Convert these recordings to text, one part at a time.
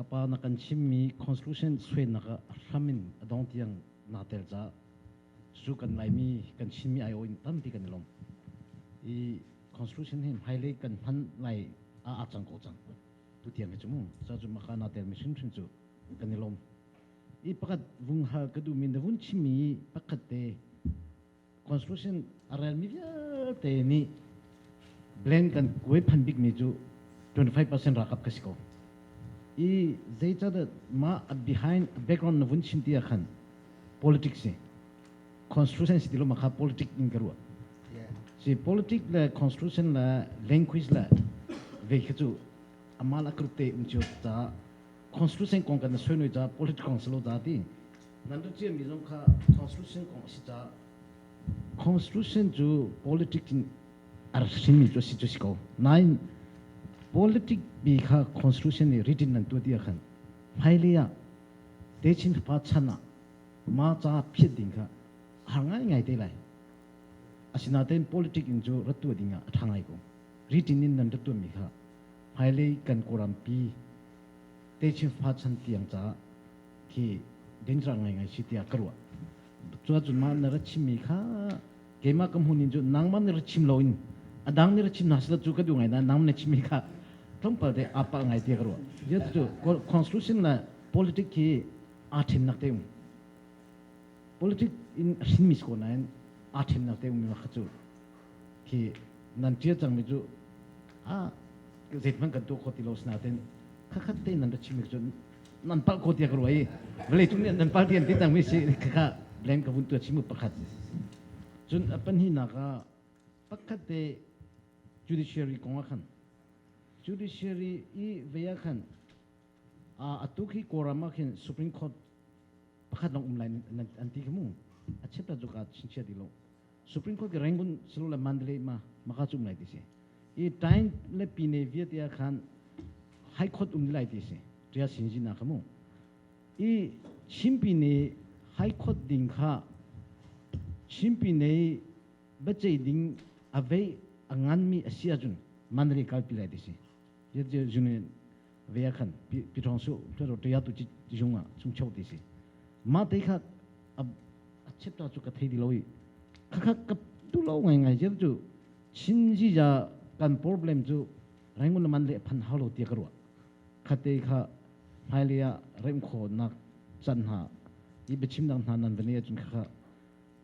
Ka pa na kan chimmi constitution suainak ah a hram in a dong tiang naa tel caah cucu kan Laimi kan Chinmi aiawh in tampi kan i lawm. I constitution hi hmailei kan hman lai ah aa cang ko cang. Tutiang hi cu mu. Cucu maka naa telmi hrimhrim cu kan i lawm. I pakhat vung hal ka duhmi na vun chimmi pakhat te Constitution a relmi vialte nih blend kan kuai phan bikmi cu 25% ralkap ka si ko. I zeicahdah mah a behind background na vun chim ti ah khan politics si. Constitution si ti lo ma kha politic in ka ruah. Si politic le constitution le language le ve kha cu amal a te um cio ca constitution kong kan soi noi ca politics kong si lo ca ti. Nan ru cia mi zong kha constitution kong a si caah constitution cu politics in a rak hrinmi cu a si cu si ko. Nain politic bi kha constitution nih written nan tuah ti ah khan hmailei ah techin fapa chan ah ma ca phiat ding kha a har ngaingai te lai. Asinain politic in cu rat tuah ding ah a ṭha ngai ko. Written in nan rat tuahmi kha hmailei kan Kawlrampi techin fapa chan tiang caah khi danger ngaingai si tiah ka ruah. Cuacun mah na ra chimmi kha keimah ka hmun in cu nangmah na ra chim loin a dang nih ra chim hna sila cu ka duh ngai na nang na chimmi kha tlawmpal te aa palh ngai tiah ka ruah. Cu constitution le politics hi aa ṭhennak te um. Politics in a hrinmi si ko nain aa ṭhennak te ummi kha cu khi nan ṭial cangmi cu a zeithmanh kan tuah kho ti lo sinain khakhat te nan ra chimmi cu nan palh ko tiah ka ruah i vawlei cung nih nan palh ti an ti cangmi si khakha blame ka vun tuah chim pakhat cun a pahnihnak ah pakhat te judiciary kong ah khan judiciary i vei ah khan atu khi Kawlram ah khin Supreme Court pakhat lawng um lai an ti kha mu a chepta cu ka chinchia ti lo Supreme Court ke Rangoon silo le Mandalay ma maka cu um lai ti si i time le pine viate ah khan High Court um lai ti si tia sin jina kha mu i Chinpi ne High Court ding kha Chinpi ne bacei ding a vei a nganmi a si ahcun Mandalay kalpi lai ti si juni ve khan pi thong su to tia tu chi jung a chung chau ti si ma te kha a chepta chu ka thei di lo i kha kha ka tu lo ngai ngai je chu chin ji ja kan problem chu Rangoon man le phan hau lo tia ka ruah khate kha hmailei ah rem kho nak chan ha i biachim dang hna nan vane ahcun kha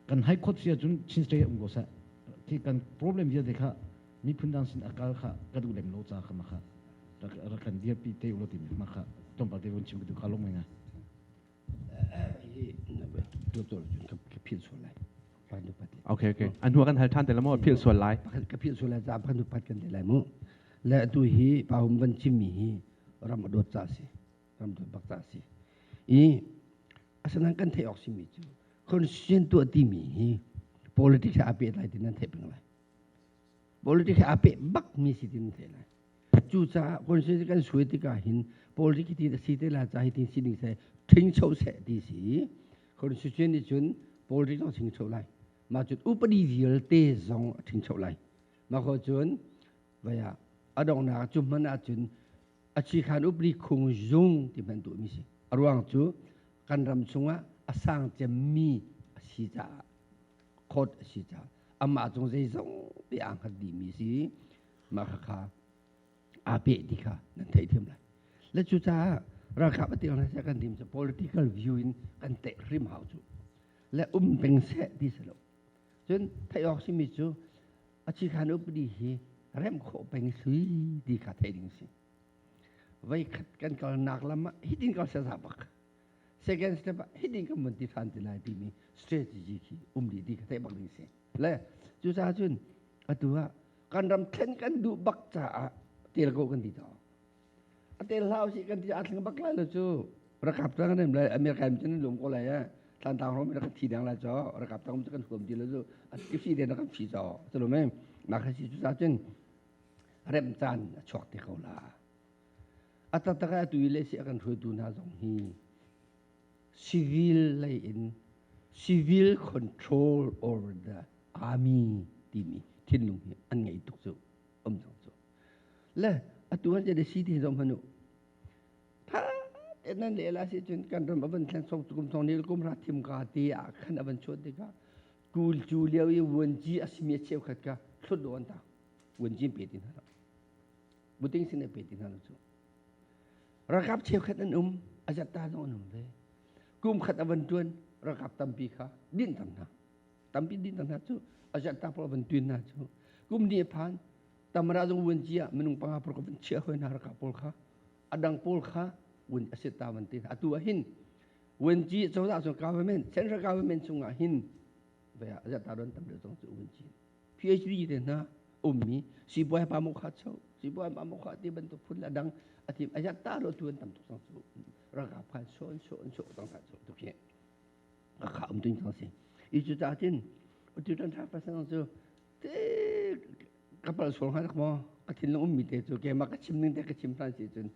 kan high court si ahcun Chin State um ko seh khi kan problem vialte kha miphun dang sin akal kha ka duh lem lo ca kha ma kha rak kan dirpi te ulo timi ma kha tlawmpal te vun chim ka duh ka lung ngai. Ka philh sual lai. Okay okay. An hua kan hal than te la mo philh sual lai. Ka philh sual lai ca kan upat kan te lai mu. Le atu hi pa hum van chimmi hi ram a dawt ca si. Ram dawt bak ca si. I asanan kan theih awk simi cu constitution tuah timi hi politics a peh lai ti nan theih peng lai. Politics a peh bak mi si ti nan theih lai. Cucaah constitution kan suai tikah hin politics ti a si te la ca hi tin si ding seh ṭhingcho seh ti si. Constitution nih cun politics zong ṭhingcho lai. Mah cun upadi vialte zong a ṭhingcho lai. Mah ko cun vaya a donghnak cu hman ahcun a chikhan upadi khung zung ti hman duhmi si. A ruang cu kan ram chungah a sang cemmi a si caah court a si caah amah cung zeizong te aa hngat dihmi si. Mah khakha aa peh ti kha nan theihthiam lai. Le cucaah ralkap a tiang seh kan tim cu political view in kan teh hrim hau cu. Le um peng seh ti si lo. Cun theih awk simi cu a chikhan upadi hi remh khawh peng sui ti kha theih ding si. Voi khat kan kalnak lam ah hitin kal seh za bak. Second step ah hitin kan mun ti than ti lai timi strategy khi um dih ti kha theih bak ding si. Le cucaah cun atu ah kan ram thlen kan duh bak caah tel ko kan ti to a tel hlau si kan ti a thleng bak lai lo cu rakap tang kan lai America mi cun lum ko lai eh thlantang rom kan thi dang lai cho rakap tang cu kan huam ti lo cu a fi den kan fi cho chu lo me ma kha si cu ca cun rem caan a chuak te ko la a taktak a tu le si a kan hruaitu hna zong hi civil lei in civil control over the army timi thinlung hi an ngei tuk cu um zong cu le atu an jadi si ti zong hmanu tha Te nan le la si cun kan ram avan thlen song kum thong ni kum ra thim ka ti ah khan avan chuat tikah kul cu lio i vuanci a simi a cheukhat ka thlut do an ta vuanci pe ti hna buting sin pe ti hna cu ralkap cheukhat an um a zat ta zong an um ve kum khat avan tuan ralkap tampi kha din tam hna tampi din tam hna cu a zat ta pawl avan tuin hna cu kum ni phan tamara zong vuanci ah minung panga por ka van chia hoi hna ralkap pawl kha adang pawl kha vun a si ta van ti atu ah hin vuanci cozah cu government central government chungah hin ve ta don tam deuh zong cu vuanci PhD te hna ummi sibawi pa mo kha cho sibawi pa mo kha ti bantuk phun la dang atim ayat ta ro tu an tam tuk cang cu ralkap khan son son so tang kha so tuk hi ka kha um ting cang si i cu ta tin tu tan tha pasang cu te ka pal sual hnga maw ka thinlung ummi te cu keimah ka chim ning te ka chim hlan si cun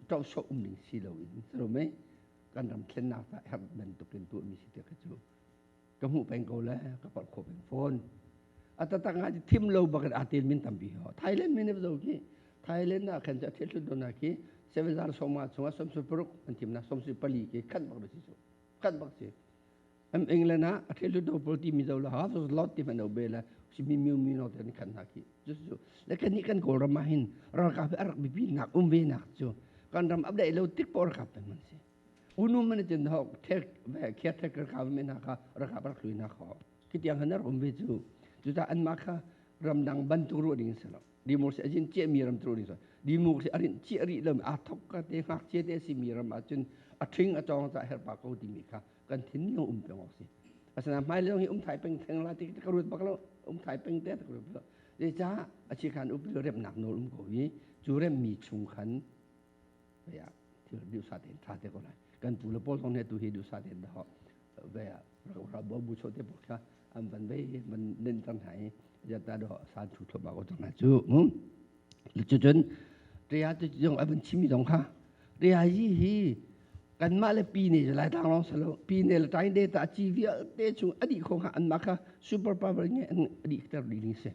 ṭoh sawh um ning si lo in si mei kan ram thlennak ca herh bantukin tuahmi si te kha cu ka hmuh peng ko le ka palh khawh peng fawn a tatak nga thim lo bak in aa tel min tampi ho Thailand min zo khi Thailand ah khan cu thil hlut na khi 7000 soma chungah 36 an thim na 34 ke khan bak si cu khan bak si Am England ah a thil do pawl ti mi zo la ha so lot ti man be la si mi mi mi no te ni khan na ki ju ju le kan ni kan kawlram ah hin ralkap a rak bipi nak um ve nak cu kan ram update lo tik por kap man si unu man tin ho thek ve khe thek ka me na ka ralkap rak lui na kho ki tiang han rak um ve cu cu ta an ma kha ramdang bantuk ru ding se lo democracy ajin che mi ram tru ding so democracy arin che ri lo a thok ka te ngak che te si mi ram ah cun a thing a chong cha her pa ko ti mi kha kan thin lung um peng awk si asana hmai leng hi um thai peng theng la ti ka ruat bak lo um thai peng te ka ruat lo le cha a chi khan up rem nak nawl um ko i chu rem mi chung khan ya thil du sa ten tha te ko lai kan pu le pawl zong ne tu hi du sa ten da ho ve ra bo bu cho te po kha an van ve man nen tang hai ya ta do san thu tho ba ko tang na chu mu le chu chun ria tu jong avan chimi dong kha ria hi hi kanmah le pi ne lai tlang lawng salo pi ne le tain de ta chi vialte chung adi kho kha an mah kha super power nge an adi ter ding ding si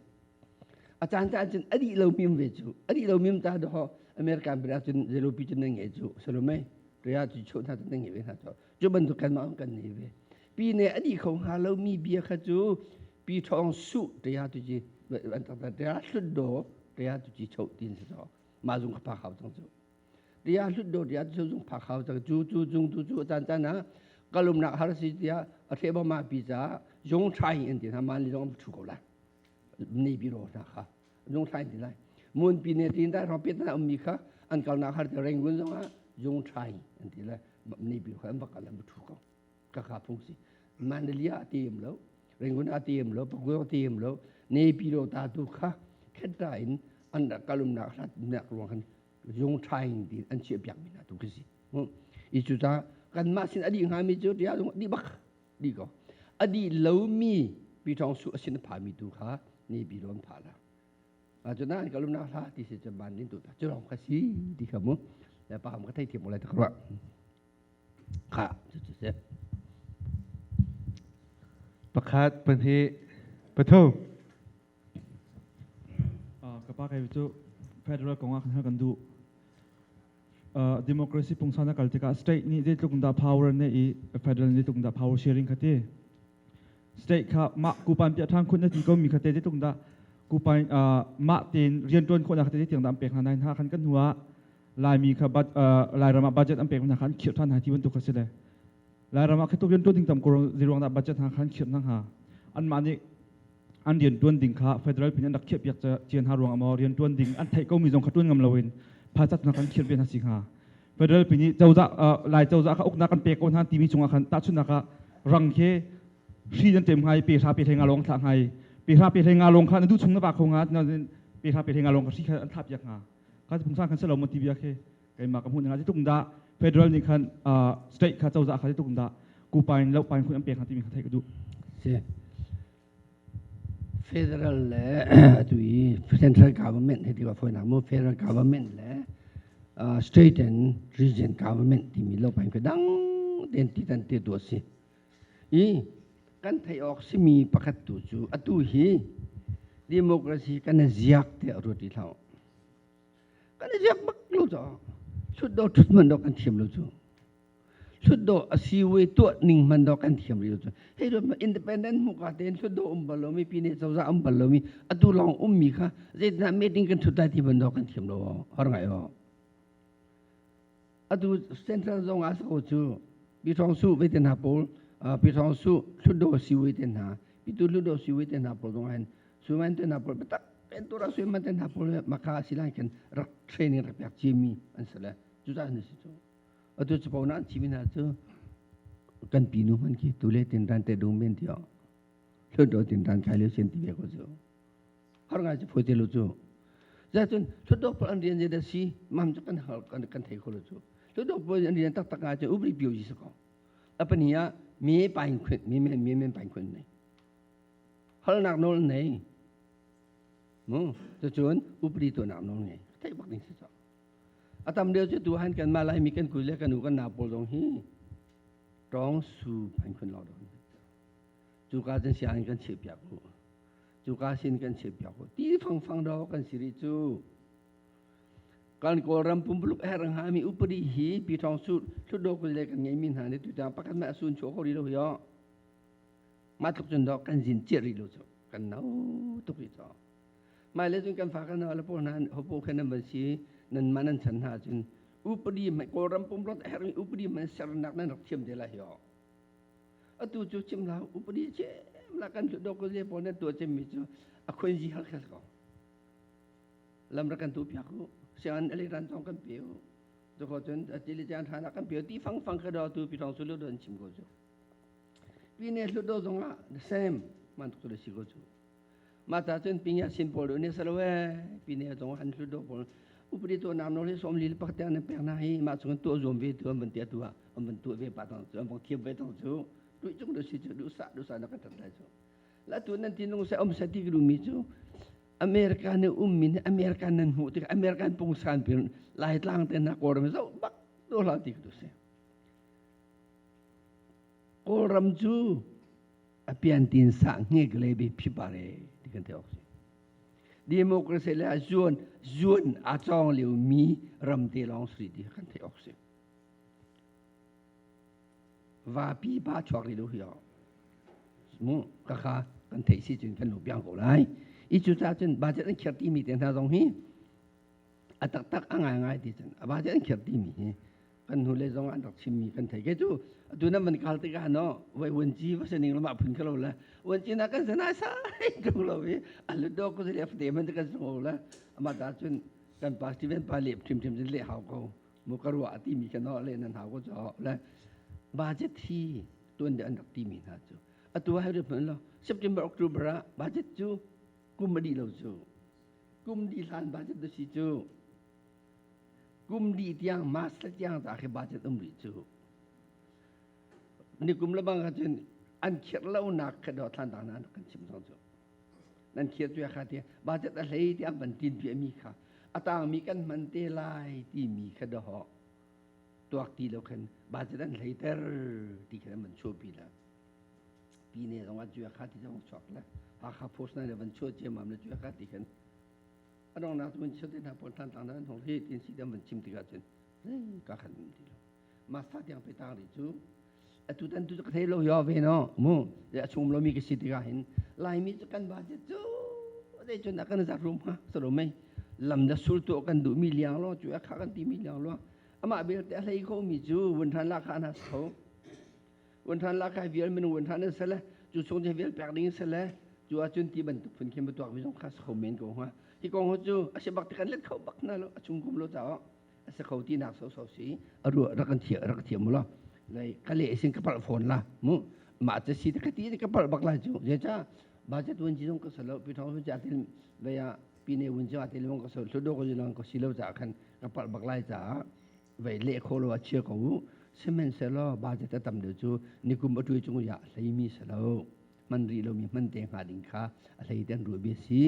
a caan caan cun adi lo mim ve cu adi lo mim ta do American bra cun zero pi cun nge cu salo mei ria chu chu na cun nge ve na cho cu bantuk kan mah kan nei ve pi ne adi kho hnga lo mi bia kha cu pi thong su ria tu chi an tak ta ria hlut do ria tu chi cho tin se cho ma zung kha pa khau chang cu Tia hlutdo tia cu zung phak hau cang cu cu zung tu cu caan caan ah kalum nak har si tia a the ba ma pi ca zung thai in ti na man li zong thu ko lai nei pi ro na kha zung thai ti lai mun pi ne tin dai rong pi na um mi kha an kal nak har te rengun zong ah zung thai an ti lai nei pi kha an va kal an thu ko ka kha phung si Mandalia a ti em lo Rangoon a ti em lo Pago ti em lo Naypyidaw ta tu kha khetta in an rak kalumnak hlat nak ruang khan zung thaing ti an chiah piak mi hna tu khi si i cu ta kanmah sin adi hnga mi cu tia zung di bak di ko adi lo mi pi thong su asin pha mi tu kha Naypyidaw an pha la a cu na an kalumnak hla ti si cu ban din tu ta cu lawng kha si ti kha mu le pa ka thei thiam lai ta ka Kha cucu si. Pakhat, pahnih, pathum. Ka pa kai cu federal kong ah khan kan duh. Democracy pungsan a kal tikah state nih zeitluk dah power ne i federal nih zeitluk dah power sharing kha ti. State kha mah kupan piah ṭhan khun na ti ko mi kha te zeitluk dah kupan mah tein rianṭuan khawhnak kha te zeitiang dah an pek hna nain ha khan kan hnu ah Laimi kha Lairam ah budget an pek hna kha an khirh ṭhan hna ti bantuk kha si le Lairam ah khi rian ṭuan ding tam ko zeiruang dah budget hna kha an khirh hna hnga anmah nih an rian ṭuan ding kha federal pin an rak khirh piak cian hna ruang ah maw rian ṭuan ding an theih komi zong kha ṭuan ngam loin phaisa hna kan khirh ve hna si hnga federal pin nih cozah Lai cozah kha uknak kan pek ko hna timi cungah khan tahchunhnak ah rang khi hri nan ṭem hnga i pe hra pe hlei nga lawng thlah hnga i pe hra pe hlei nga lawng kha na duh chung na va kho hnga pe hra pe hlei nga lawng kha hri kha an thlah piak hnga Kan pungsan kan si lo maw ti bia khi keimah ka hmuh ning ah tuk dah federal nih khan state kha cozah kha tuk dah kupain lopain khun an pek hna timi kha theih ka duh. Si. Federal le atu i central government he ti wa foi nak mu federal government le state and region government timi lopain ka dang ten ti tan te tu si. I kan theih awk simi pakhat tu cu atu hi democracy kan i ziak tiah ruat i hlah. Kan i ziak bak lo caah. Hlutdaw ṭhut hmanh dawh kan thiam lo cu. Hlutdaw a siwe tuah ning hmanh dawh kan thiam rih lo cu. Hei ruat hmanh independent hmuka tein hlutdaw um bal lomi pine cozah um bal lomi atu lawng ummi kha zeitindah meeting kan ṭhut lai ti hmanh dawh kan thiam lo har ngai aw. Atu central zong ah sa ko cu Pi Thawng Su ve te hna pawl Pi Thawng Su hlutdaw siwe te hna Pitu hlutdaw siwe te hna pawl zong ah hin Suman te hna pawl biatak tein tura suiman te hna pawl maka silan khin rak training rak pek cimi an si le cucaah an si cu atu capo na an chimi hna cu kan pinu hman khi tule tin ran te dum men tio hlut tin ran khai le sen ti ve ko cu har ngai cu phoi te lo cu zacun hlut pawl an rian je da si mam cu kan kan kan thei kho lo cu hlut pawl an rian tak tak ngai cu ubri pio ji sa ko apani ah mi pain khun mi men mi men pain khun nei halnak nawl nei mu cucun upadi tuahnak nawl ngei theih bak ding si cang a tam deuh cu tu han kan mah laimi kan kui le kan u kan na pawl zong hi tawng su phan khun lo dong cu ka cun sianginn kan cheh piak u cu ka sin kan cheh piak u ti fang fang do kan si rih cu kan kawlram pumpuluk her hnga mi upadi hi pi thong su thludo kul le kan ngei mi hna nih tu tang pakhat ma sun chuah ko ri lo hi mah tluk cun dawh kan zin ciah rih lo cu kan no tuk rih cu mai le cun kan fa kan le pawl hna hopo khan nan van si nan mah nan chan hna cun upadi mai kawlram pumrot a herhmi upadi man sernak nan rak thiam te lai hi atu cu chim la upadi chem la kan hlut ko le pawl nan tuah cemmi cu a khon ji hal kha ko lam rak kan tu piak u sian ali ran tong kan pe u to cun atili chan thana kan pe ti fang fang kha do tu pi thong su lu don chim ko cu Pine hlutdaw zongah the same man tuk le si ko cu. Ma ta cun pinya sin pawl ne salo e pine zong han hlutdaw pawl upadi to nam no le som li pak te an pek na hi ma chung tu zuam ve tu an ban tia tu an ban tu ve pa tang cu an bang thiam ve tang cu tu chung do si cu du sa du sa na ka tat lai cu la tu nan tin lung se om sa ti lu mi cu America ne um min America nan hmu tik American pungsan pin lai tlang te na kawr zo bak do la ti tu se Kawlram cu a piantin sa hngek le bi phipare ti kan theih awk si. Democracy le a zuan zuan a cawng lio mi ram te lawng si ti kan theih awk si. Vapi pa chuak rih lo hi mu ka kha kan theih si cun kan lu piang ko lai. I cu ca cun budget an khiar ti mi te hna zong hi a taktak a ngaingai ti cun a budget an khiar ti mi hi kan hnu le zong an rak chimmi kan thei ke cu atu nan van kal tikah no voi vuanci va se ning lama phun khalo la vuanci na kan sana sai tung lo i alu do ko le fte man kan so la ama ta cun kan pa Steven pa le thim thim le hau ko mu ka ruah ti mi kan no le nan hau ko cho le budget hi tuan de an rak ti mi hna cu atu hai ri phun lo September October ah budget cu kum adi lo cu kum di hlan budget do si cu Kum dih tiang master tiang ta khi budget um rih cu. Nikum le bang cun an khirh lo nak kha do thlan dang na kan chim zong cu. Nan khir tu kha ti budget a hlei ti an van tin pi mi kha atang mi kan man te lai ti mi kha do ho tuak ti lo khan budget an hlei ter ti khan man chu pi la pi ne zong a chu kha ti zong chuak la Hakha post na le van chu che mam le chu kha ti khan A donghnak cu chiat hna pawl than tlang nan hong hi tin si dam van chim tikah cun zei ka khan um ti lo masa tiang pe tang ri cu atu tan tu ka thei lo yo ve no mu a chung lo mi ka si tikah hin laimi cu kan budget cu dei cun kan zat rum ha salo mei lam da sul tu kan duh mi liang lo cu a kha kan ti mi liang lo amah belte a hlei kho mi cu vun than la kha na so vun than la kai vial min vun than sele cu chung je vial pek ding sele cu ahcun ti bantuk phun khin tuak mi zong kha kho men ko hnga hi kong ho cu a si bak ti kan let kho bak na lo a chung kum lo caah a si kho ti nak so so si a ru rak kan thiam rak thiam mu lo lai ka le sin ka pal phone la mu ma cha si ka ti ka pal bak lai cu je cha budget wun ji zong ka salo pi thong cha til veya pi ne wun cha til mong ka so hlu do ko jilong ko si lo cha khan ka pal bak lai cha vei leh kho lo a chia ko u sihmanhsehlaw budget a tam deuh cu nikum a ṭui cung ya hleimi si lo hman rih lomi hman te hnga ding kha a hlei te an ruah bia si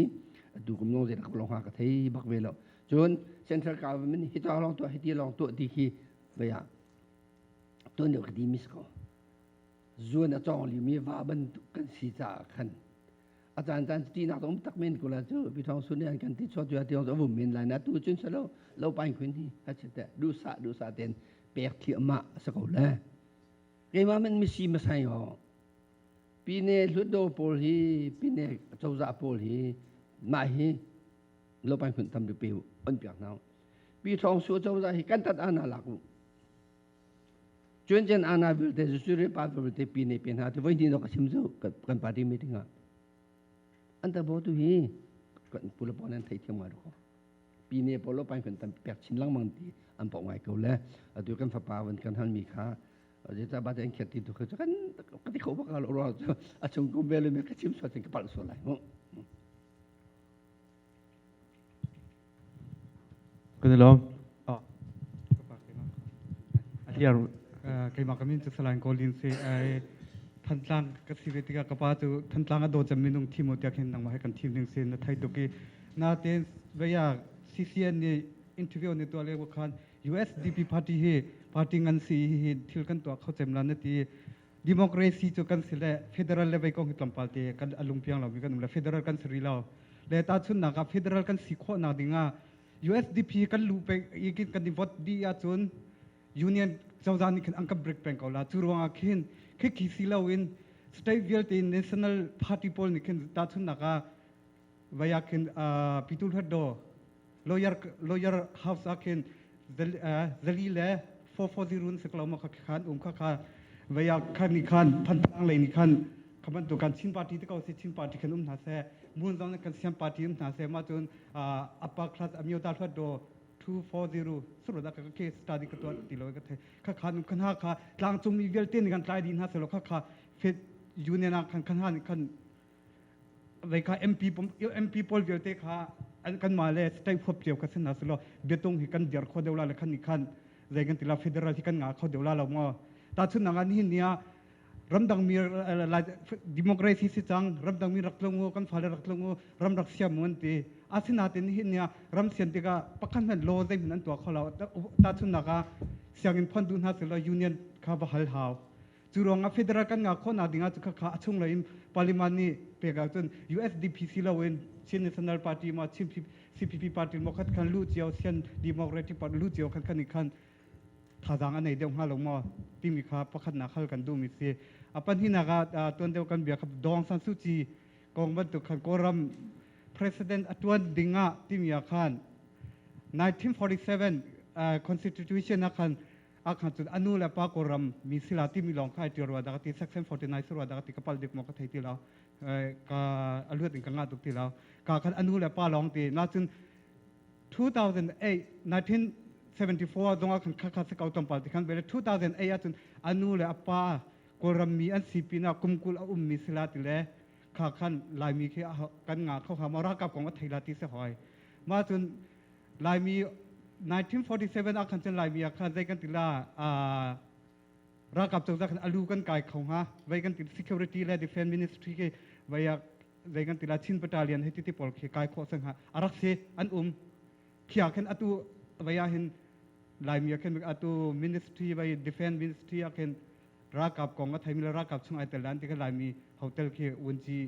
atu kum zong zei rak long ha ka thei bak ve lo cun central government hi ta long tuah hi ti long tuah ti khi vei ah tuan deuh ka ti mis ko zuan a cawng limi va bantuk kan si caah khan. A caan caan ti nak um tak men ko la cu pi thong sun an kan ti chot ya tiong vum men lai na tu chun salo lo pain khun hi ha chete du sa du sa ten pek thi ama sa ko le keima men mi si ma sai ho pine hludo pawl hi pine cozah pawl hi mah hi lo pain khun tam du pe on piak nau pi thong su cozah hi kan tat ana lak u Cuan ana vialte Zusuri pa vialte pi ne pe hna ti voi hnih ka chim cu kan party meeting ah. An ta bo tu hi kan pula pon an thei thiam ngai ko. Pi ne polo pain kan tam pek chin lengmang ti an pok ngai ko le atu kan fapa van kan hal mi kha zeca ba te an khet ti tu kha kan ka ti kho bak lo ro a chung kum vele me ka chim so ka pal so lai mu. Kan i lawm. A hliar. Keimah ka min cu Salain Kawlin si. Thantlang ka si ve tikah ka pa cu Thantlang a daw cem minung thim u tiah khin nangmah he kan thim ding si na thei tuk i natein veia CCN nih interview ni tuah le khan USDP party hi party ngan si hi thil kan tuah kho cem la na ti democracy cu kan si le federal le vei kong hi tlawmpal te kan a lungpiang lomi kan um le federal kan si rih lo le tahchunhnak ah federal kan si khawh nak ding ah USDP kan lu peng i kan i vote dih ahcun union cozah nih khin an kan break peng ko la cu ruangah khin khi khi si lo in state vialte national party pawl nih khin tahchunhnak ah vaya khin pitul hlat lawyer lawyer house ah khin zali le 440 run siklo ma kha khan um kha kha vaya khan ni khan phantlang lei ni khan khaman tu kan Chin party te ko si Chin party khan um hna se mun zong kan Siam party um hna se ma cun upper class amyota hlat do 240 suru da ka ke study ka tuan ti lo ka the kha khan khan ha kha tlang chung mi vialte ni kan tlai di hna se lo kha kha fit union ah khan khan han khan vei kha MP MP pawl vialte kha an kan mah le state huap cio kha sin silo biatung hi kan dir kho deuh la le khan ni khan zei kan tila federal hi kan nga kho deuh la lo maw ta chun nanga ni ni a ramdang mi democracy si cang ramdang mi rak tlung kan fale rak tlung ram rak siam mun ti asinatin hi nia ram sian tikah pakhat hmanh law zei hmanh an tuah kho lo ta chun naka sianginn phon du hna silo union kha va hal hau Cu ruangah federal kan ngah khawhnak dingah cu khakha a chung in parliament nih pek ahcun USDP si loin Chin National Party ma Chin CPP party mo khat khan lu cio Sian Democratic Party lu cio khan khan khan thazaang a nei deuh hnga lo maw timi kha pakhatnak hal kan duhmi si. A pahnihnak ah tuan deuh kan bia kha Dawng San Suu Kyi kong bantuk khan Kawlram president a tuan ding ah timi ah khan 1947 constitution ah khan akhan cun anu le pa kawlram mi sila timi lawng kha ai ṭial rua dah ka ti section 49 si rua dah ka ti ka pal dik maw ka thei ti lo ka aluat in ka ngah tuk ti lo ka khan anu le pa lawng ti na cun 2008 1974 zong ah khan kha kha si ko tlawmpal ti khan bele 2008 ah cun anu le apa kawlram mi an si pinah kumkul a um mi sila ti le kha khan laimi khi kan nga kho ha ma ralkap kong a thei la ti si hoi ma cun Laimi 1947 ah khan cun Laimi ah khan zei kan ti la ralkap cozah khan alu kan kai kho hnga vei kan ti security le defense ministry ke vei ah zei kan ti la Chin battalion hei ti ti pawl khi kai khawh sang hnga arak si an um khia khin atu vei ah hin Laimi ah khin atu ministry vei defense ministry ah khin ralkap kong a theimi le ralkap chung ai tel lan ti kha Laimi hotel khi wunci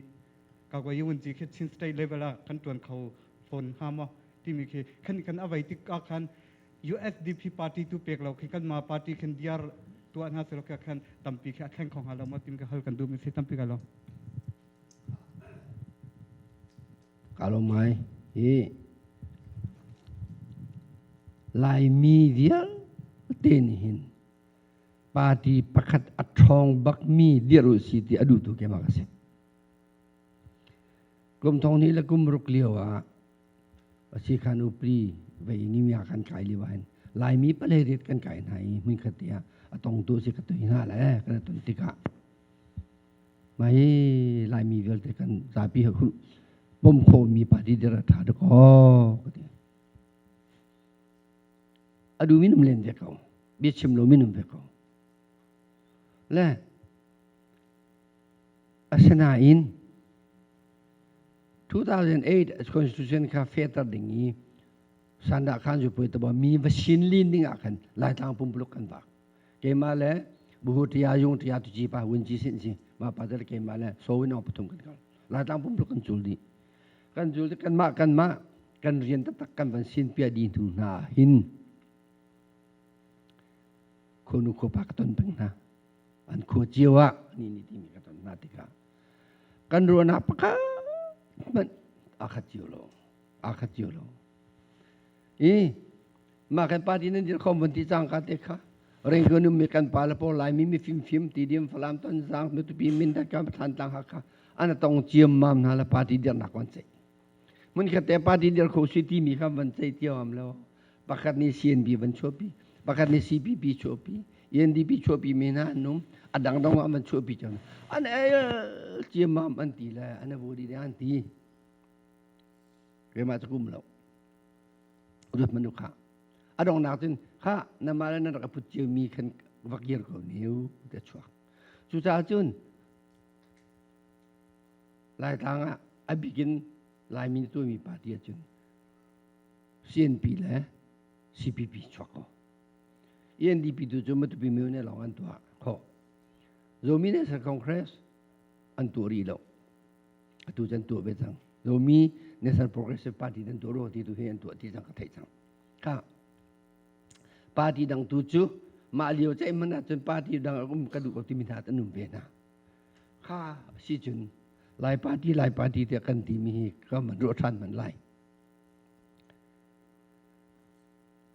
ka wunci khi Chin state level ah kan tuan kho fawn hnga maw timi khi khan kan avei tik ah khan USDP party tu pek lo khi kan ma party khin diar tuah hna selo khan tampi khi a thleng kho hnga lo maw tim ka hal kan duh mi si tampi ka lo ka lo mai hi Laimi vialte nih hin party pakhat a ṭhawng bakmi dirh u si ti a duhtu keimah ka si. Kum thong hnih le kum ruk lio ah asi khan upri vei ni kan kai lio ah hin Laimi palei riat kan kai hna i hmunkhat te ah a tongtu si ka toi hna le kan ton tikah mah hi Laimi vialte kan zapi pom khomi party dir a ṭha dek aw ka ti. A duh minum len ve ko bia chim lo minum ve ko le Asinain 2008 Constitution kha fehter ding i sandah khan zu pui tabo mi va sin lin ding ah khan Laitlang pumpuluk kan vak. Keimah le buhu tia yung tia tu chi pa wun chi sin si ma pa tel keimah le so win pathum kan kal. Laitlang pumpak kan cul dih. Kan cul kanmah kanmah kan rian taktak kan van sin pia dih hnu hna hin khuanu khuapa ka ton peng hna. An khua cio ah ni ni timi ka ton hna tikah kan ruahnak pakhat hmanh aa khat cio lo. Aa khat cio lo. I mah kan party nan dir khom van ti cang ka te kha Rengkun ummi kan pa le pawl Laimi mi fimfim Tidim Falam Tonzang Matupi Mindat kan Thlantlang Hakha an tong ciam mam hna le party dirnak van ceih mun khat te party dir kho si timi kha van ceih cio am lo pakhat nih CNB van chuahpi pakhat nih CPP chuahpi NDP chuahpi mi hna an um a dang dang an van chuahpi cio an el ciam mam an ti le an avu di an ti keimah cu kum lo ruat manu kha a donghnak cun kha namah le nan rak put cio mi khan va kir ko niu te chuak cucaah cun Laitlang ah a bikin Laimi tuahmi party ahcun CNP le CPP chuak ko ENDP tu cu Matupi myo lawng an tuah khawh Zomi National Congress an tuah rih lo atu cu an tuah ve cang Zomi National Progressive Party an tuah ruang ti tu hi an tuah ti cang ka theih cang ka party dang tu cu mah lio ceih man ahcun party dang um ka duh ko timi hna an um ve hna kha si cun Lai party Lai party tiah kan timi hi ka man ruah ṭhan man lai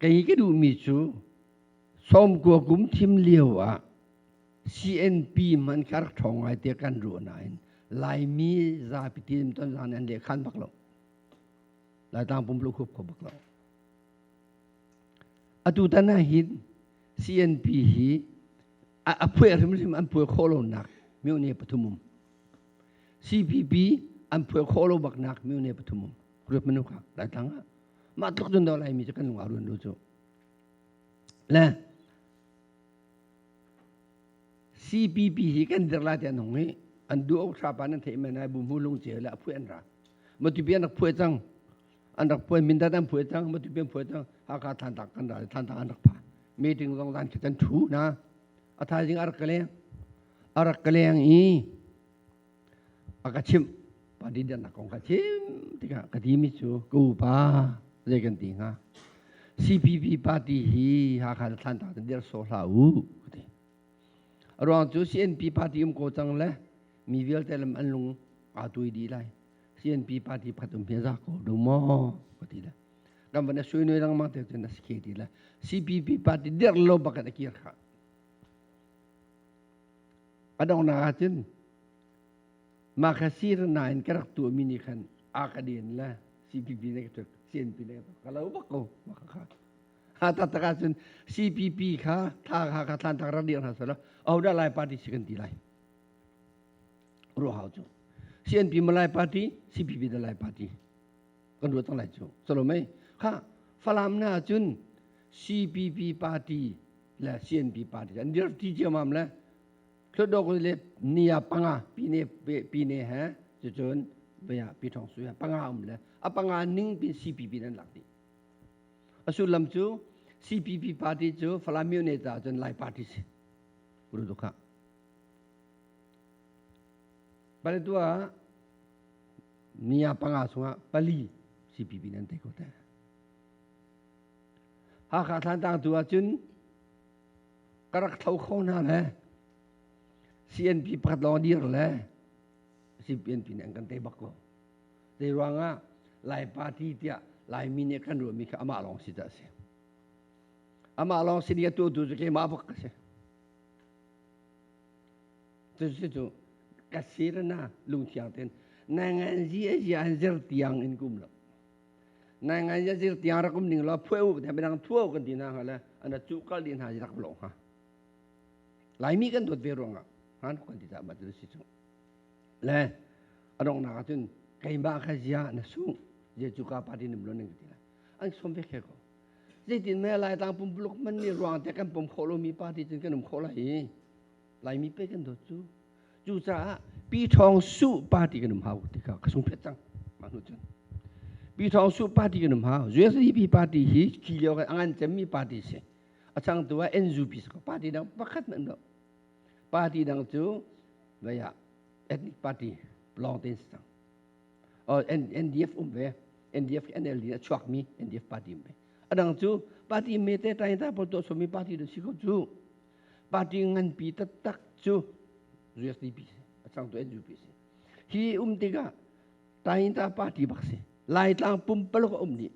kei ka duhmi cu sawmkua kum thim lio ah CNP man kha rak ṭhawng ngai tiah kan ruah nain Laimi zapi tim ton zan an lehkhan bak lo. Laitlang pumlu khup kho bak lo. Atu tan ah hin CNP hi a phuai hrimhrim an phuai khawh lo nak myo ne pathum um. CPP an phuai khawh lo bak nak myo ne pathum um. Ruat manu kha Laitlang ah mah tluk cun do Laimi cu kan lung aa ruan lo cu. Le CPP hi kan dir lai ti an hung i an duh awk tha pa nan theih men ai bu mu lung ce le a phuai an ra matupi an rak phuai cang an rak phuai mindat an phuai cang matupi an phuai cang Hakha Thantlang kan ra Thantlang an rak pha meeting zong zan khi kan thu na a thaizing a rak ka leng a rak ka leng i a ka chimh party dirnak kong ka chim tikah ka timi cu ka upa zei kan ti hnga CPP party hi Hakha le Thantlang dir sawh hlah u ka ti a ruang cu CNP party um ko cang le mi vialte lam an lung aa tui dih lai CNP party phat um hi za ko do maw ka ti le kan van sui noi lengmang te cun a si ti le CPP party dir lo bak in a kir kha a donghnak ahcun mah kha sir nain ka rak tuahmi nih khan a ka den le CPP ne ka tuk CNP ne ka tuk ka lo bak ko mah kha ha taktak ahcun CPP kha tha kha kha thlan tak rak dir hna sala ahodah Lai party si kan ti lai ruah hau cu CNP Malai party CPP da Lai party kan ruat cang lai cu salo mei kha Falam na cun CPP party le CNP party an dir ti ciamam le Hluttaw le nia panga pine pine he cucun bia pi thong su panga um le a panga ning pin CPP nan lak dih a sullam cu CPP party cu Falam Myo ca cun Lai party si kuru tu kha Paletwa nia panga chungah pali CPP nan te ko te Hakha Thlantlang tu ahcun ka rak tho kho hna le CNP pakhat lawng dir le CPNP nih an kan tei bak ko. Zei ruangah Lai party tiah Laimi nih kan ruahmi kha amah lawng si ta si. Amah lawng si nih a tuahtu cu keimah bak ka si. Cu cu ka sir na lungthiang ten na ngan zi a zia an zir tiang in kum lo. Na ngan zia zir tiang rak um ning lo phuai u te midang thua kan ti hna hnga le ana cu kal di hna rak lo hnga. Laimi kan dawt ve ruangah han kan ti ta ma tu si cu. Le adong nak ahcun keimah kha zia na sung je cu ka party nim lo ning ti la an som ve khe ko zeitin me lai tlang pumpuluk man ni ruang te kan pom khawh lomi party cun kan um khawh lai i Laimi pe kan dawt cu cucaah Pi Thawng Su party kan um hau ti kha ka sung phet cang mah hnu cun Pi Thawng Su party kan um hau USDP party hi khi lio kan angan cemmi party si a changtu ah NUP si ko party dang pakhat man lo party dang cu vaya ethnic party. Lawng tein si cang. Oh, NDF um ve. NDF NLD a chuakmi NDF party um ve. Adang cu party me te tain ta pawl tuah somi party du si ko cu. Party nganpi taktak cu USDP si. A changtu NUP si. Hi um tikah Tainta party bak si. Laitlang pumpaluk a um dih.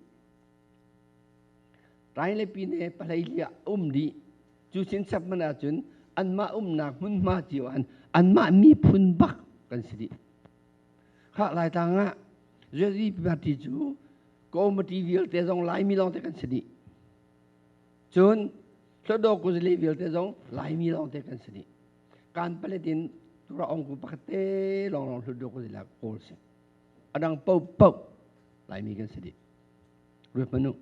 Tain le pine pahlei lia um dih. Cu chinchap man ahcun anmah umnak hmunhma cio an anmah miphun bak kan si dih. Kha Laitlang ah USDP party cu committee vialte zong Laimi lawngte kan si dih. Cun Hluttaw kuzale vialte zong Laimi lawngte kan si dih. Kan paletin tura ongku pakhat te lawnglawng Hluttaw kuzale kawl si. Adang paohpaoh Laimi kan si dih. Ruat manu.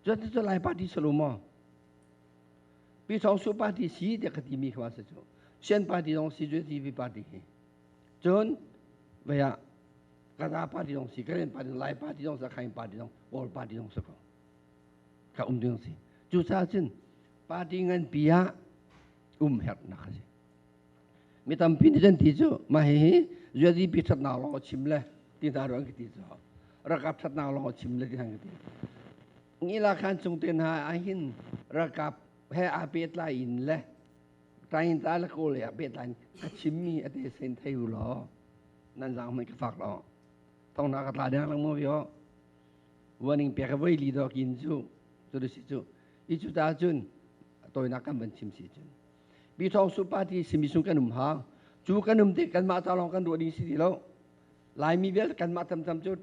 Cun cu Lai party salo maw? Pi Thawng Su party si tiah ka timi kha si cu. Sian party zong si cu TV party hi. Cun vaya Kaza party zong si, Karen party, Lai party zong si, Khain party zong, Kawl party zong si ko. Ka um ding si. Cucaah cun party nganpi ah um herhnak a si. Mi tampi nih kan ti cu mah hihi USDP ṭhatnak lawng a chim le ti hna ruang ka ti cu ralkap ṭhatnak lawng a chim le ti hna ka ti. Ngila khan chung te hna ahhin ralkap he aa pehtlai in le tain ta le kawl he aa pehtlai in ka chimmi a te sen thei u law nan zaang hmanh ka fak lo. Thong ka tla deng lang mo yo. Warning pek voi li do kin cu cu si cu. I cu ta cun toinak kan van chim si cun. Pi Thawng Su party simi sung kan um hang. Cu kan um tik kanmah ta lawng kan ruah ding si ti lo. Laimi vialte kanmah tamtam cu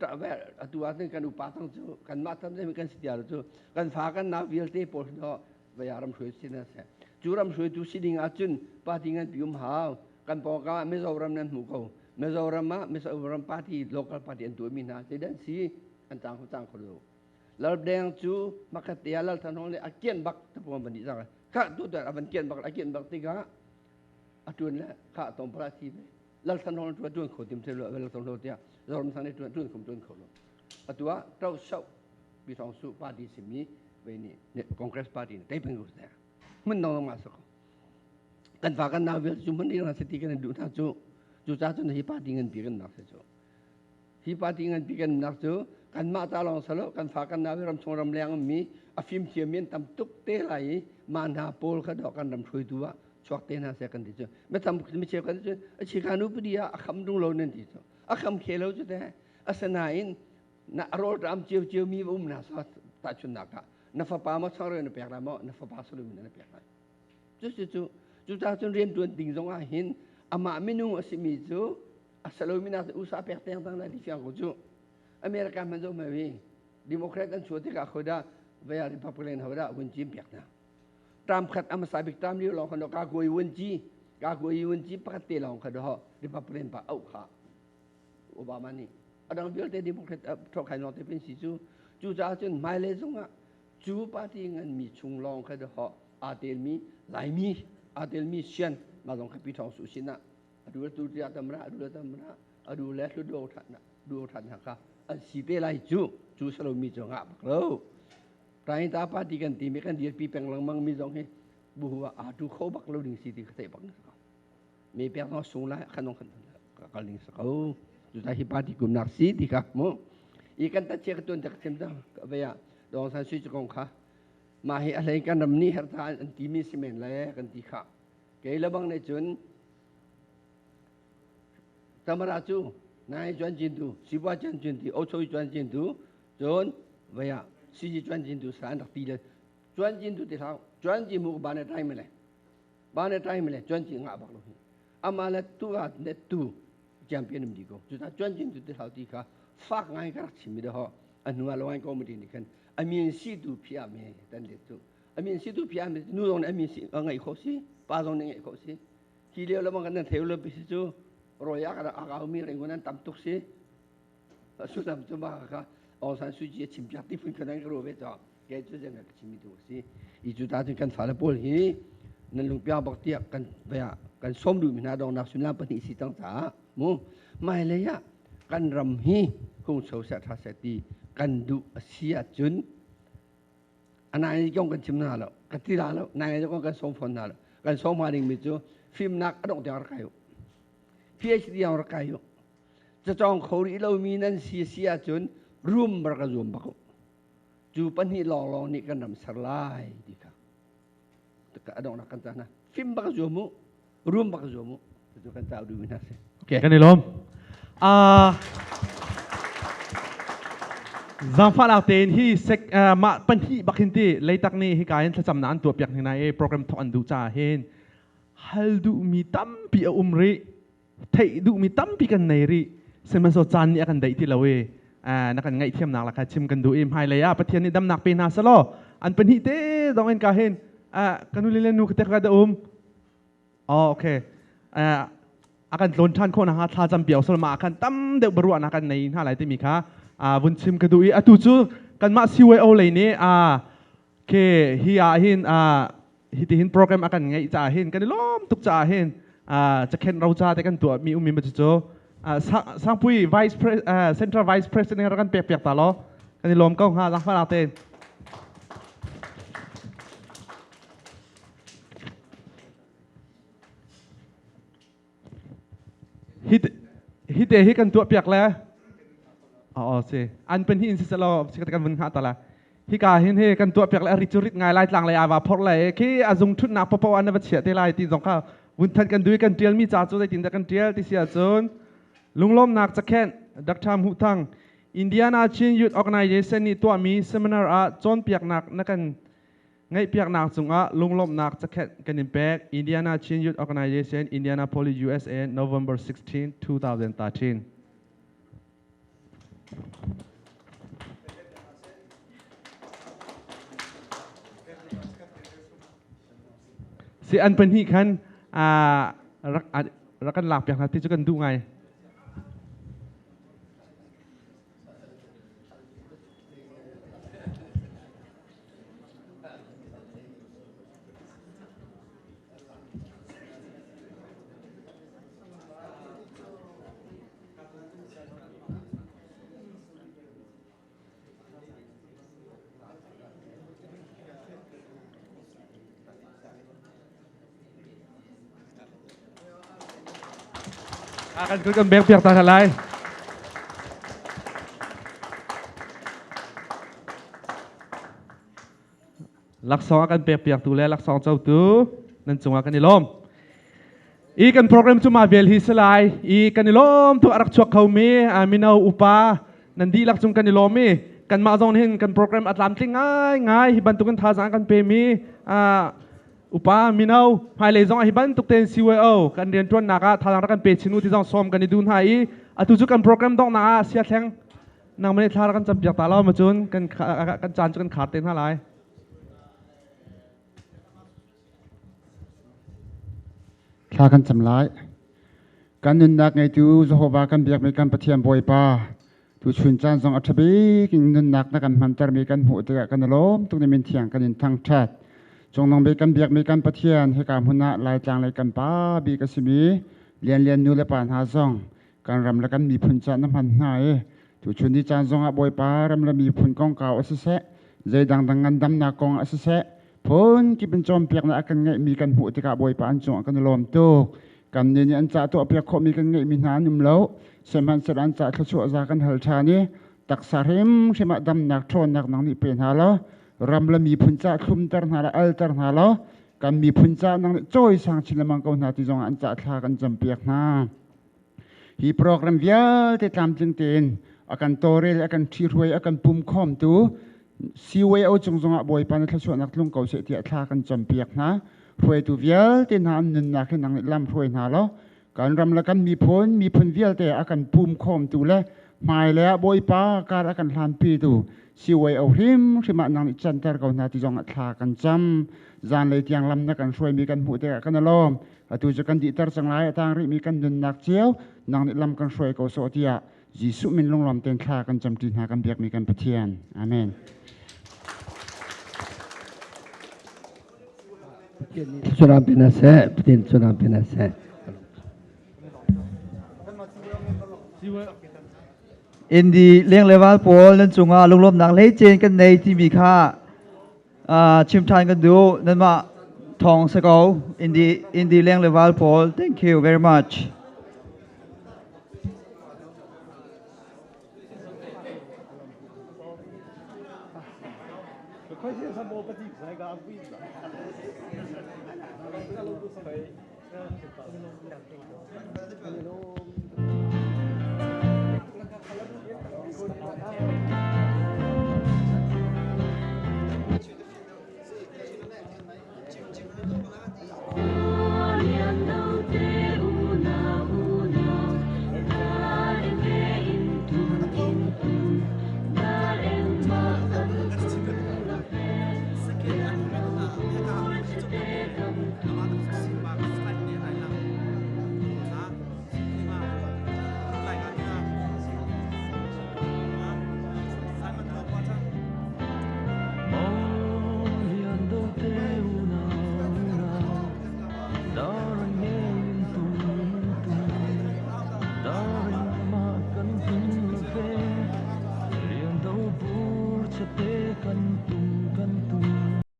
atu ah kan upa tang cu kanmah tam deuh kan si ti lo cu kan fa kan nau vialte pawl hi vaya ram hruai si na se. Cu ram hruaitu si ding ahcun party ngan pi um hau. Kan pawngkam ah Mizoram nan hmu ko. Mizoram ah Mizoram party local party an tuahmi hna zeidah an si an cang kho cang kho lo. Laldeng cu makhat te ah Lal Than Hong le a kian bak tapuang van nih cang kha tu tu a van kian bak a kian bak tikah a tuan le kha tong para thi ve Lal Than Hong tu tuan kho tim thel lo Lal Than Hong tiah Zoram sang nih tuan tuan khom tuan kho lo atu ah Tau Sau Pi Thong Su party simi ve nih Congress party nih tei peng ko se hmun dong ma sa ko kan fa kan nau vial cu hmun ding se ti kan duh hna cu cu ca cun hi party ngan pi kan nak se cu Hi party nganpi kan umnak cu kanmah ta lawng salo kan fa kan nau ram chung ram leng ummi a fimthiam mi an tam tuk te lai i mah hna pawl kha dawh kan ram hruaitu ah chuak te hna seh kan ti cu mi tam mi cheu kan cu a chika nu padi ah a kham dung lo nan ti cu a kham khe lo cu te asinain na rawl ṭam cio cio mi um na sa tahchunnak ah na fapa ma changreu na pek lai maw na fapa salomi na pek lai cu cu cu cucaah cun rian ṭuan ding zong ah hin amah minung a simi cu a salomi nak usa pek teng tang lai ti fiang ko cu America hman zo mai Democrat an chuah tikah khoda vaya Republican hoda vun cim pek hna tram khat amasa bik tram liu lawng khan ka goi vun ci ka goi vun ci pakhat te lawng kha do Republican pa au kha Obama nih adang vialte Democrat thok khai lawng te pin si cu cu caah cun hmailei zongah cu party ngan mi chung lawng kha do aa telmi Laimi aa telmi sian ma zong kha pi thong su sin ah adu tu tia tamra adu tamra adu le hlu do than na do than na kha an si te lai cu cu salo mi cu ngah bak lo tain ta party kan ti mi kan dirpi peng lengmang mi zong hi bu huwa a tu kho bak lo ding si ti ka theih bak ko mi pek no sung lai khan nong khan kal ding sa ko cu ta hi party kum nak si ti ka mu i kan ta che ka tuan tak them ta ka veya dong san sui chu kong kha ma hi a hlei kan ram ni her ta an ti mi si men le kan ti kha Kei le bang nih cun Tamara cu nai chuan cin tu, sibua chuan cin tu, ochoi chuan cin tu, cun vaya siji chuan cin tu sa an rak ti le chuan cin tu ti hlau chuan cin mu ba ne tai mele ba ne tai mele chuan cin ngah bak lo hi ama le tu a ne tu champion um di ko cu ta chuan cin tu ti hlau ti kha fak ngai ka rak chim mi de ho a hnu ah lawai committee nih khan amin si tu phia me tan le cu amin si tu phia mi nu zong nih amin si ngeih khawh si pa zong nih ngeih khawh si hi lio le bang kan theu lo pi si cu roya ka a mi ring nan tam tuk si sullam cu ma kha Aung San Suu Kyi a chim piak ti phun khan ka ro ve cho ke cu jeng ka chim mi tu si i cu ta cun kan fale pawl hi nan lungpiang bak tiah kan vaya kan som duh mi hna dong nak sunlam pahnih si cang caah mu mai lei ah kan ram hi hung so seh tha seh ti kan duh a si ahcun anai kong kan chim hna lo ka ti la lo nai kong kan sawm fawn hna lo kan sawm hnga ding mi cu fimnak a dongh tiang rak kai u PhD ang rak kai u. Cacawng kho rih lomi nan si si ahcun rum rak ka zuam bak u. Cu pahnih lawnglawng nih kan ram ser lai ti kha. A donghnak kan ca hna. Fim bak zuam u, rum bak zuam u. Cu kan ca duhmi hna si. Okay. Kan i lawm. Zaangfahnak tein hi sek mah pahnih bak hin ti leitak nih hika hin thlacamnak an tuah piak hna i program thawk an duh caah hin hal duhmi tampi a um rih theih duhmi tampi kan nei rih sihmanhsehlaw caan nih a kan daih ti lo i na kan ngaihthiamnak la kha chim kan duh i hmailei ah Pathian nih damnak pe hna selaw an pahnih te zong in ka hin ka nu le nu ka te ka da um. Oh, okay. A kan tlawn ṭhan khawh nakhnga thla cam piak usal ma khan tam deuh baruahnak kan nei hna lai timi kha vun chim ka duh i atu cu kanmah CYO lei nih ke hi ah hin hi ti hin program a kan ngeih caah hin kan i lawm tuk caah hin cakhen roca te kan tuah mi ummi ma cu Sangpui Vice Central Vice President rak kan pek piak ta law kan i lawm ko hnga zangfah tein. Hi te hi kan tuah piak le oh si an pen hi in si selaw si kan vun hngah ta la hika hin he kan tuah piak le ri cu rit ngai lai tlang lei ava phor le khi a zung thutnak popo an va chia te lai ti zong kha vun than kan dui kan tial mi ca cu zeitin dah kan tial ti si ahcun lunglawmnak cakhenh Dr. Hmuh Thang Indiana Chin Youth Organization nih tuahmi seminar ah cawnpiaknak na kan Ngaihpiaknak cungah lunglawmhnak cakhenh kan in pek. Indiana Chin Youth Organization, Indianapolis, USA, November 16, 2013. Si an pahnih khan rak kan lak piak hna ti cu kan duh ngai. Kan kan bek piak ta lai. Laksawng a kan pek piaktu le laksawng cotu nan cungah kan i lawm. I kan program cu ma vel hi si lai. I kan i lawm tu a rak chuak khomi mino upa nan dihlak cung kan i lawm i kanmah zong hin kan program a tlamtling ngai ngai hi bantukin thazaang kan pemi upa mino hmailei zong ah hi bantuk tein CYO kan rianṭuannak ah thazaang rak kan pe chin u ti zong sawm kan i duh hna i atu cu kan program donghnak ah siathleng nangmah nih thla rak kan campiak ta lo ma cun kan kan caan cu kan khar te hna lai. Thla kan cam lai. Kan nunnak ngeitu Jehovah kan biakmi kan Pathian Bawipa tu chun caan zong a ṭha bik in nunnak na kan hmantermi kan hmuh tikah kan i lawm tuk ni min thiang kan in thangṭhat. Cungnung bik kan biakmi kan Pathian hika hmun ah Laitlang lei kan pa bik a simi Lianlian nu le pa hna zong kan ram le kan miphun ca na hman hna i tuchun ni caan zongah Bawipa ram le miphun kongkau a siseh zei dangdang ngandamnak kong a siseh phun kip in cawnpiaknak a kan ngeihmi kan hmuh tikah Bawipa an cungah kan i lawm tuk. Kan nih nih an ca tuahpiak khawhmi kan ngeihmi hna an um lo. Sihmanhsehlaw an ca thluachuah za kan hal ṭhan i taksa hrimhrim ah damnak ṭhawnnak nang nih pe hna law ram le miphun ca thlumter hna le alter hna law kan miphun ca nang nih cawisang chin lengmang ko hna ti zongah an ca thla kan campiak hna. Hi program vialte tlamtling tein a kan tawlrel, a kan ṭhihruai, a kan pumkhawmtu CYO cung zongah Bawipa na thluachuahnak tlung ko seh tiah thla kan campiak hna. Hruaitu vialte hna an nunnak hi nang nih lam hruai hna law kan ram le kan miphun, miphun vialte a kan pumkhawmtu le hmailei ah Bawipa kar a kan hlanpitu CYO hrimhrim ah nang nih canter ko hna ti zongah thla kan cam. Zanlei tiang lam na kan hruaimi kan hmuh tikah kan i lawm. Atu cu kan dihter cang lai, a tang rihmi kan nunnak cio nang nih lam kan hruai ko sawh tiah Jesuh min lunglawm tein thla kan camṭi hna kan biakmi kan Pathian. Amen. Pathian nih pe seh, Pathian thluachuah pe hna seh. Indi leng leval pawl nan cungah lunglawmnak hleicen kan nei timi kha chim ṭhan kan duh. Nanmah thawng si ko. Indi leng leval pawl, thank you very much.